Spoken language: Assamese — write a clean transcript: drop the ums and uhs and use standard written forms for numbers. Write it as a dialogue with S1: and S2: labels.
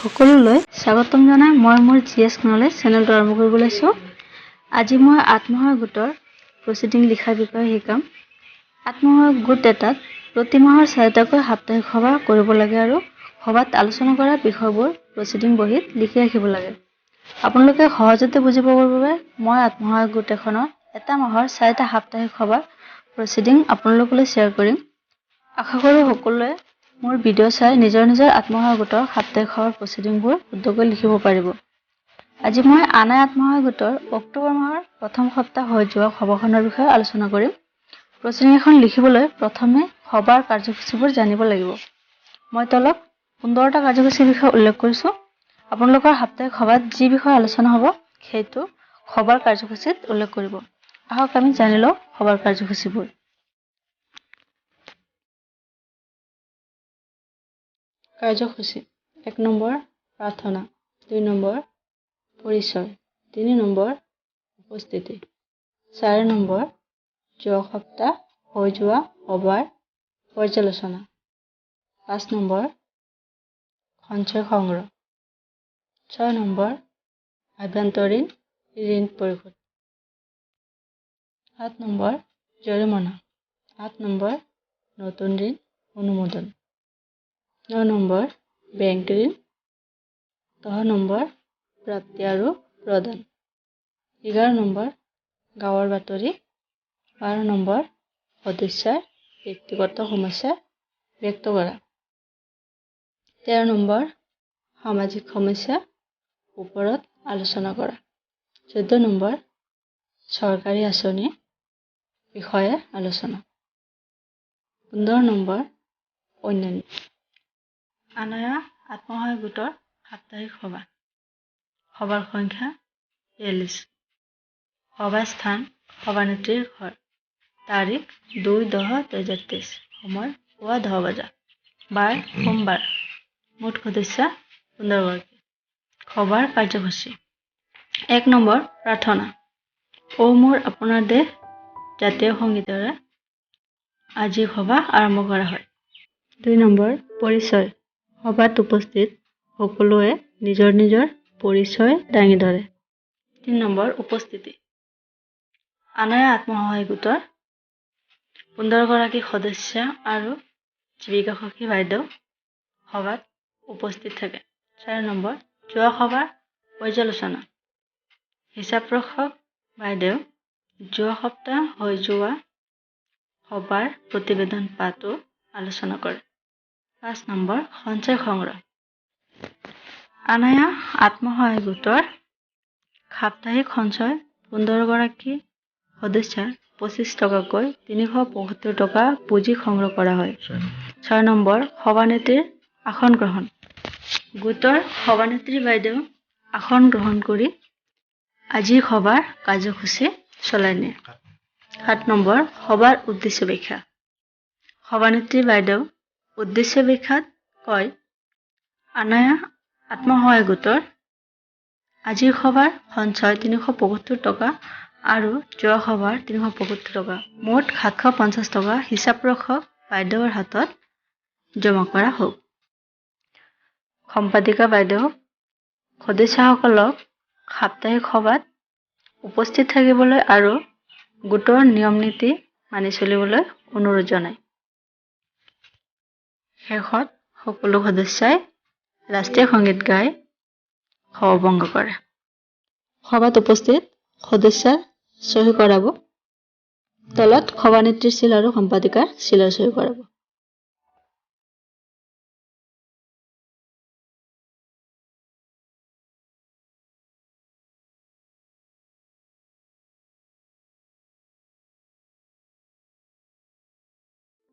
S1: সকলোলৈ স্বাগতম জনাই মই মোৰ জি এছ নলেজ চেনেলটো আৰম্ভ কৰিব লৈছোঁ। আজি মই আত্মসহায়ক গোটৰ প্ৰচিডিং লিখাৰ বিষয়ে শিকাম। আত্মসহায়ক গোট এটাত প্ৰতি মাহৰ চাৰিটাকৈ সাপ্তাহিক সভা কৰিব লাগে আৰু সভাত আলোচনা কৰা বিষয়বোৰ প্ৰচিডিং বহীত লিখি ৰাখিব লাগে। আপোনালোকে সহজতে বুজি পাবৰ বাবে মই আত্মসহায়ক গোট এখনৰ এটা মাহৰ চাৰিটা সাপ্তাহিক সভাৰ প্ৰচিডিং আপোনালোকলৈ শ্বেয়াৰ কৰিম। আশা কৰোঁ সকলোৱে মোৰ ভিডিঅ' চাই নিজৰ নিজৰ আত্মসহায়ক গোটৰ সাপ্তাহিক সভাৰ প্ৰচিডিংবোৰ শুদ্ধকৈ লিখিব পাৰিব। আজি মই আনাই আত্মসহায়ক গোটৰ অক্টোবৰ মাহৰ প্ৰথম সপ্তাহ হৈ যোৱা সভাখনৰ বিষয়ে আলোচনা কৰিম। প্ৰচিডিং এখন লিখিবলৈ প্ৰথমে সভাৰ কাৰ্যসূচীবোৰ জানিব লাগিব। মই তলত 15টা কাৰ্যসূচীৰ বিষয়ে উল্লেখ কৰিছোঁ। আপোনালোকৰ সাপ্তাহিক সভাত যি বিষয়ে আলোচনা হ'ব, সেইটো সভাৰ কাৰ্যসূচীত উল্লেখ কৰিব। আহক, আমি জানি লওঁ সভাৰ কাৰ্যসূচীবোৰ। কাৰ্যসূচী: 1 নম্বৰ প্ৰাৰ্থনা, 2 নম্বৰ পৰিচয়, 3 নম্বৰ উপস্থিতি, 4 নম্বৰ যোৱা সপ্তাহ হৈ যোৱা সভাৰ পৰ্যালোচনা, 5 নম্বৰ সঞ্চয় সংগ্ৰহ, 6 নম্বৰ আভ্যন্তৰীণ ঋণ পৰিশোধ, 7 নম্বৰ জৰিমনা, 8 নম্বৰ নতুন ঋণ অনুমোদন, 9 নম্বৰ বেংক ঋণ, 10 নম্বৰ প্ৰাপ্তি আৰু প্ৰদান, 11 নম্বৰ গাঁৱৰ বাতৰি, 12 নম্বৰ সদস্যাৰ ব্যক্তিগত সমস্যা ব্যক্ত কৰা, 13 নম্বৰ সামাজিক সমস্যা ওপৰত আলোচনা কৰা, 14 নম্বৰ চৰকাৰী আঁচনিৰ বিষয়ে আলোচনা, 15 নম্বৰ অন্যান্য। আনয়া আত্মসহায়ক গোটৰ সাপ্তাহিক সভা। সভাৰ সংখ্যা 43। সভা স্থান সভানেত্ৰীৰ ঘৰ। তাৰিখ 2-10-2023। সময় পুৱা 10 বজা। বাৰ সোমবাৰ। মুঠ সদস্য 15গৰাকী। সভাৰ কাৰ্যসূচী: 1 নম্বৰ প্ৰাৰ্থনা। অ' মোৰ আপোনাৰ দেশ জাতীয় সংগীতেৰে আজিৰ সভা আৰম্ভ কৰা হয়। 2 নম্বৰ পৰিচয়। সভাত উপস্থিত সকলোৱে নিজৰ নিজৰ পৰিচয় দাঙি ধৰে। 3 নম্বৰ উপস্থিতি। আনয়া আত্মসহায়ক গোটৰ 15গৰাকী সদস্যা আৰু জীৱিকা সখী বাইদেউ সভাত উপস্থিত থাকে। 4 নম্বৰ যোৱা সভাৰ পৰ্যালোচনা। হিচাপৰক্ষক বাইদেউ যোৱা সপ্তাহ হৈ যোৱা সভাৰ প্ৰতিবেদন পাঠো আলোচনা কৰে। 5 নম্বৰ সঞ্চয় সংগ্ৰহ। আনায়া আত্মসহায়ক গোটৰ সাপ্তাহিক সঞ্চয় 15গৰাকী সদস্যাৰ 25 টকাকৈ 375 টকা পুঁজি সংগ্ৰহ কৰা হয়। 6 নম্বৰ সভানেত্ৰীৰ আসন গ্ৰহণ। গোটৰ সভানেত্ৰী বাইদেউ আসন গ্ৰহণ কৰি আজিৰ সভাৰ কাৰ্যসূচী চলাই নিয়ে। 7 নম্বৰ সভাৰ উদ্দেশ্য ব্যাখ্যা। সভানেত্ৰী বাইদেউ উদ্দেশ্য ব্যাখ্যাত কয়, আনায়া আত্মসহায়ক গোটৰ আজিৰ সভাৰ সঞ্চয় 375 টকা আৰু যোৱা সভাৰ 375 টকা, মুঠ 750 টকা হিচাপৰক্ষক বাইদেউৰ হাতত জমা কৰা হওক। সম্পাদিকা বাইদেউ সদস্যসকলক সাপ্তাহিক সভাত উপস্থিত থাকিবলৈ আৰু গোটৰ নিয়ম নীতি মানি চলিবলৈ অনুৰোধ জনায়। শেষত সকলো সদস্যই ৰাষ্ট্ৰীয় সংগীত গাই সভা ভংগ কৰে। সভাত উপস্থিত সদস্যাৰ চহী কৰাব। তলত সভানেত্ৰীৰ চিল আৰু সম্পাদিকাৰ চিলৰ চহী কৰাব।